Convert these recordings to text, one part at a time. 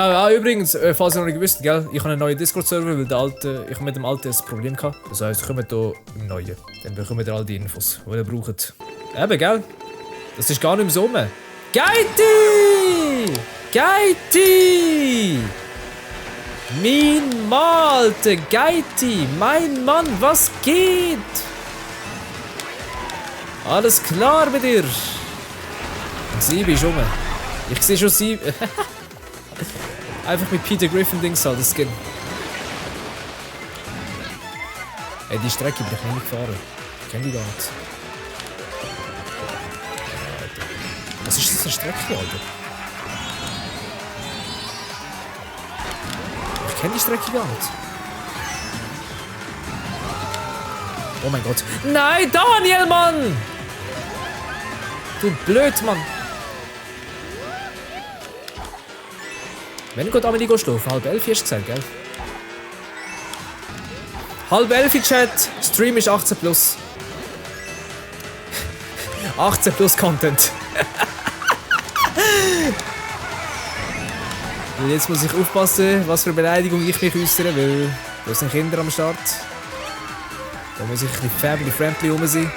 Übrigens, falls ihr noch nicht gewusst, gell, ich habe einen neuen Discord-Server, weil der alte, ich mit dem alten ein Problem gehabt. Das heisst, kommt hier im neuen. Dann bekommt ihr all die Infos, die ihr braucht. Eben, gell? Das ist gar nicht mehr so rum. Geiti! Geiti! Mein Mann, Alter, Geiti! Mein Mann, was geht? Alles klar bei dir? Und Sieben ist rum. Ich sehe schon Sieben. Einfach mit Peter Griffin Dings halt, das Skin. Ey, die Strecke bin ich noch nicht gefahren. Ich kenne die gar nicht. Was ist das für eine Strecke, Alter? Ich kenne die Strecke gar nicht. Oh mein Gott. Nein, Daniel, Mann! Du blöd, Mann. Wenn geht Amelie schlafen? 10:30 hast du gesagt, gell? 10:30 Chat. Stream ist 18 plus. 18 plus Content. Und jetzt muss ich aufpassen, was für eine Beleidigung ich mich äußere, weil da sind Kinder am Start. Da muss ich ein bisschen family-friendly rum sein.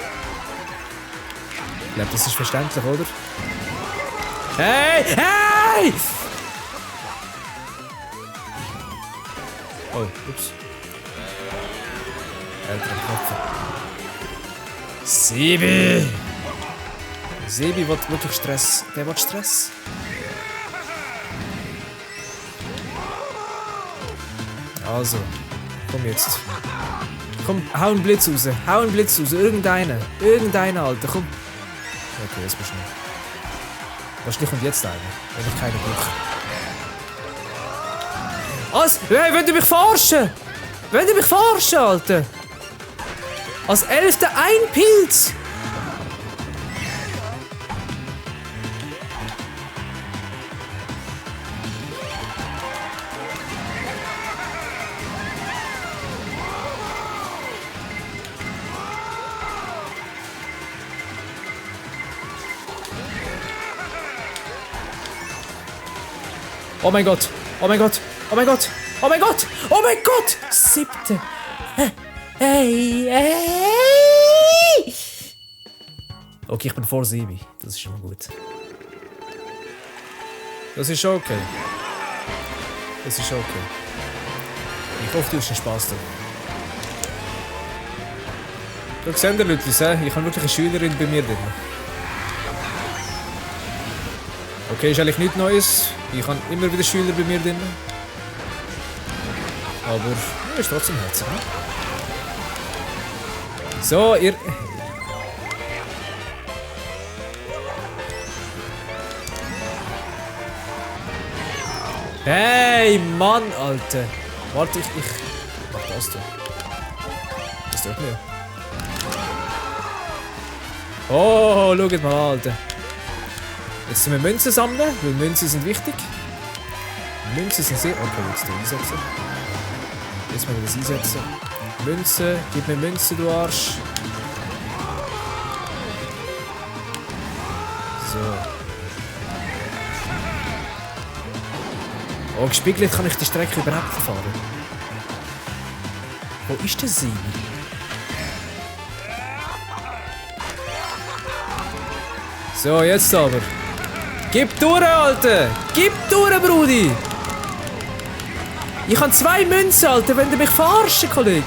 Ich glaube, das ist verständlich, oder? Hey! Hey! Oh, ups. Ältere Köpfe. Sebi! Sebi will wirklich Stress. Der will Stress. Also, komm jetzt. Komm, hau einen Blitz raus. Hau einen Blitz raus. Irgendeiner. Irgendeiner, Alter. Komm. Okay, jetzt bist du nicht. Wahrscheinlich kommt jetzt einer, wenn ich keinen brauche. Was? Hey, wollt ihr mich verarschen? Wollt ihr mich verarschen, Alter? Als 11. ein Pilz! Oh mein Gott! Oh mein Gott! Oh mein Gott! Oh mein Gott! Oh mein Gott! 7. Hey, hey! Okay, ich bin vor 7. Das ist schon gut. Das ist schon okay. Das ist schon okay. Ich hoffe, du hast einen Spaß da. Du siehst ja, Leute, ich habe wirklich eine Schülerin bei mir drin. Okay, ist eigentlich nichts Neues. Ich habe immer wieder Schüler bei mir drin. Aber ja, ist trotzdem herzig. Ne? So, ihr. Hey, Mann, Alter. Warte, ich mach das da. Das tut mir. Oh, schaut mal, Alter. Jetzt müssen wir Münzen sammeln, weil Münzen sind wichtig. Münzen sind sehr. Okay, jetzt einsetzen. Jetzt müssen wir das einsetzen. Münzen, gib mir Münzen, du Arsch. So. Oh, gespiegelt kann ich die Strecke überhaupt fahren. Wo ist der Sieg? So, jetzt aber. Gib durch, Alter! Gib durch, Brudi! Ich habe 2 Münzen, Alter, wenn du mich verarschen, Kollege!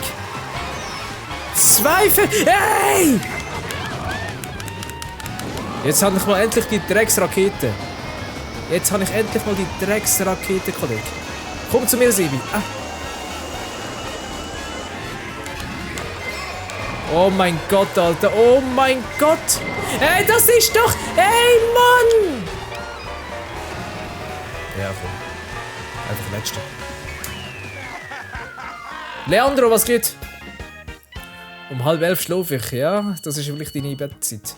2 für... Hey! Jetzt habe ich mal endlich die Drecksrakete. Jetzt habe ich endlich mal die Drecksrakete, Kollege. Komm zu mir, Sibi. Ah. Oh mein Gott, Alter. Oh mein Gott. Hey, das ist doch... Hey, Mann! Ja, komm. Einfach letzte. Leandro, was geht? Um 10:30 schlafe ich, ja? Das ist vielleicht deine Bettzeit.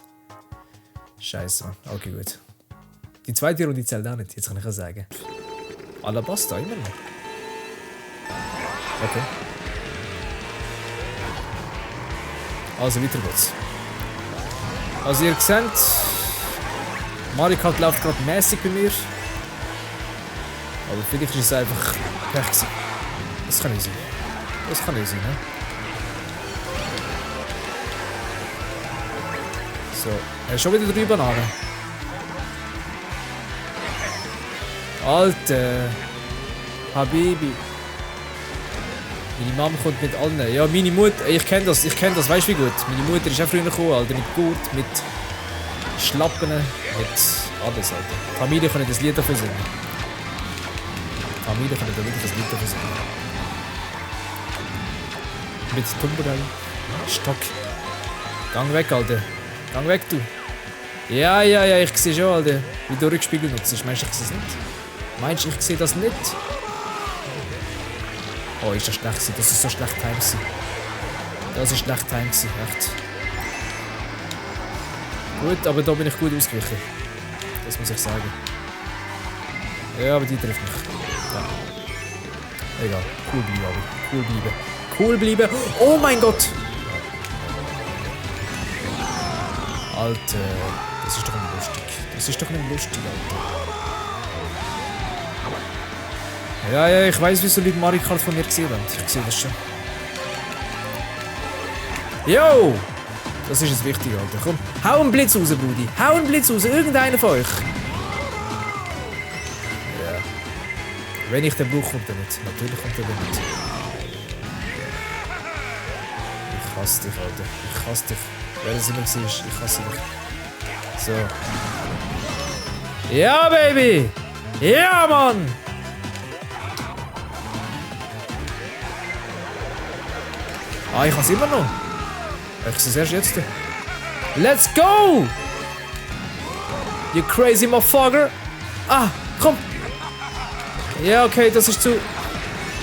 Scheiße. Okay, gut. Die zweite Runde zählt auch nicht, jetzt kann ich auch sagen. Alabasta, immer noch. Okay. Also, weiter geht's. Also, ihr seht, Mario Kart läuft gerade mäßig bei mir. Aber vielleicht ist es einfach Pech gewesen. Das kann nicht sein. Das kann nicht sein, ne? So, er ist schon wieder 3 Bananen. Alter. Habibi. Meine Mama kommt mit allen. Ja, meine Mutter, ich kenne das, weißt du wie gut? Meine Mutter ist auch früher gekommen, Alter, mit Gurt, mit Schlappen, mit alles, Alter. Die Familie kann das Lied dafür singen. Die Familie kann da wirklich das Lied dafür singen. Mit Tumberei. Stock. Gang weg, Alter. Gang weg, du. Ja, ich sehe schon, Alter. Wie du Rückspiegel nutzt. Meinst du, ich sehe das nicht? Meinst du, ich sehe das nicht? Oh, ist das schlecht gewesen. Das ist so schlecht Time gewesen. Das ist schlecht Time gewesen, echt. Gut, aber da bin ich gut ausgewichen. Das muss ich sagen. Ja, aber die trifft mich. Ja. Egal. Cool bleiben, aber. Cool bleiben. Cool bleiben. Oh mein Gott! Alter, das ist doch nicht lustig. Das ist doch nicht lustig, Alter. Ja, ich weiß, wieso Leute Mario Kart von mir gesehen haben. Ich sehe das schon. Yo! Das ist jetzt wichtig, Alter. Komm, hau einen Blitz raus, Brudi. Hau einen Blitz raus, irgendeiner von euch. Ja. Wenn ich den brauche, kommt er nicht. Natürlich kommt er nicht. Ich hasse dich, Alter. Ich hasse dich. Wer das immer war, ich hasse dich. So. Ja, Baby! Ja, Mann! Ah, ich habe es immer noch. Ich sehe es erst jetzt. Let's go! You crazy motherfucker! Ah, komm! Ja, okay, das ist zu...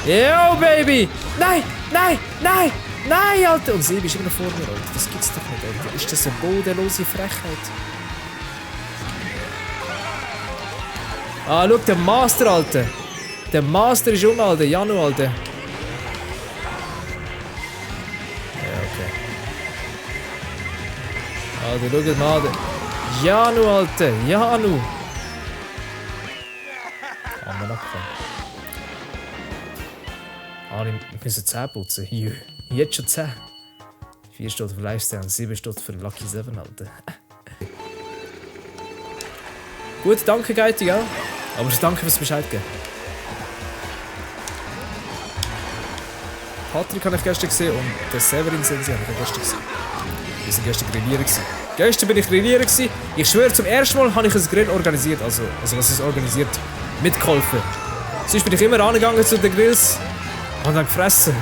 Yo, Baby! Nein, nein, nein! Nein, Alter! Und sie ist immer noch vor mir, Alter. Das gibt's doch nicht, Alter. Ist das eine bodenlose Frechheit? Ah, schau, der Master, Alter. Der Master ist Alter. Janu, Alter. Alter, schau mal, Alter. Janu, Alter. Janu. Haben wir abgefangen. Ah, wir müssen 10 putzen. Jö. Jetzt schon 10. 4 steht für Lifestyle und 7 steht für Lucky 7, Alter. Gut, danke, Geiti, gell? Aber danke fürs Bescheid geben. Patrick habe ich gestern gesehen und den Severin Sensi habe ich gestern gesehen. Wir waren gestern grillieren. Gestern bin ich grillieren. Ich schwöre, zum ersten Mal habe ich ein Grill organisiert. Also was ist organisiert? Mitgeholfen. Sonst bin ich immer angegangen zu den Grills und habe gefressen.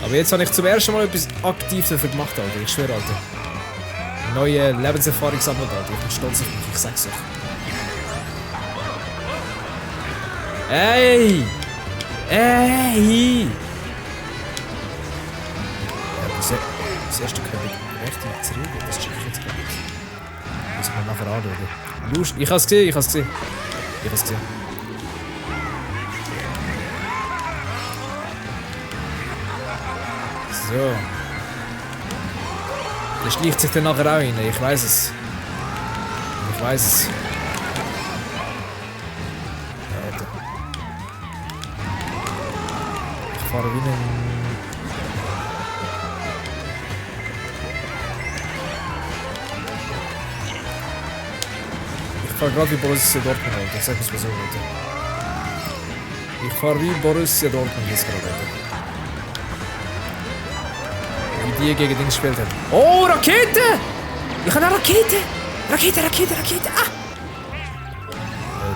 Aber jetzt habe ich zum ersten Mal etwas aktiv dafür gemacht, Alter. Ich schwöre, Alter. Neue Lebenserfahrung gesammelt, Alter. Ich bin stolz auf mich, ich sag's euch. Ey! Ey! Ja, das erste König recht zu reden, das check ich jetzt gar nicht. Muss ich mal nachher anschauen. Ich hab's gesehen, ich hab's gesehen. Ich hab's gesehen. So. Der schleicht sich dann nachher auch rein, ich weiß es. Ich weiß es. Ja, Alter. Ich fahre wie ein... Ich fahre gerade wie Borussia Dortmund, Alter. Sag es mal so, Alter. Ich fahre wie Borussia Dortmund jetzt gerade, Alter. Wie die gegen Dings gespielt haben. Oh, Rakete! Ich habe eine Rakete! Rakete! Ah!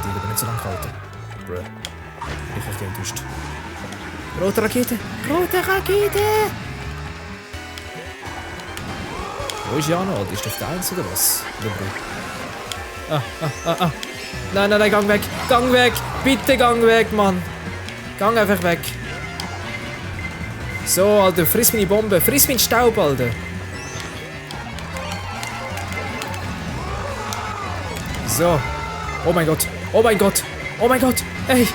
Die wird nicht so lange gehalten. Bruh. Ich bin enttäuscht. Rote Rakete! Rote Rakete! Wo ist Jana? Ist das der Eins oder was? Ah. Nein, gang weg! Gang weg! Bitte gang weg, Mann! Gang einfach weg! So, Alter, friss meine Bombe, friss meinen Staub, Alter. So. Oh mein Gott, oh mein Gott, oh mein Gott. Ey,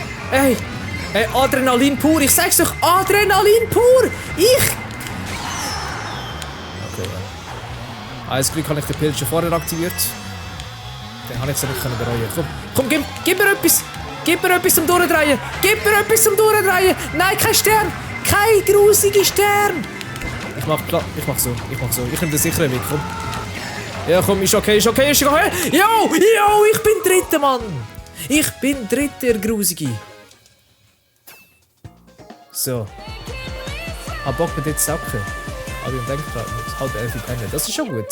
Adrenalin pur, ich sag's doch, Adrenalin pur. Okay, ja. Als Glück habe ich den Pilz schon vorher aktiviert. Den habe ich so nicht bereuen. Komm, gib mir etwas. Gib mir etwas zum Durchdrehen! Gib mir etwas zum Durchdrehen! Nein, kein Stern! Kein grusiger Stern! Ich mach so. Ich nehme den sicheren Weg, komm. Ja, komm, ist okay. Jo, ich bin Dritter, Mann! Ich bin Dritter, Grusige. So. Hab Bock mit dir zu sacken. Aber ich denke gerade, halt 11 Pennen. Das ist schon gut.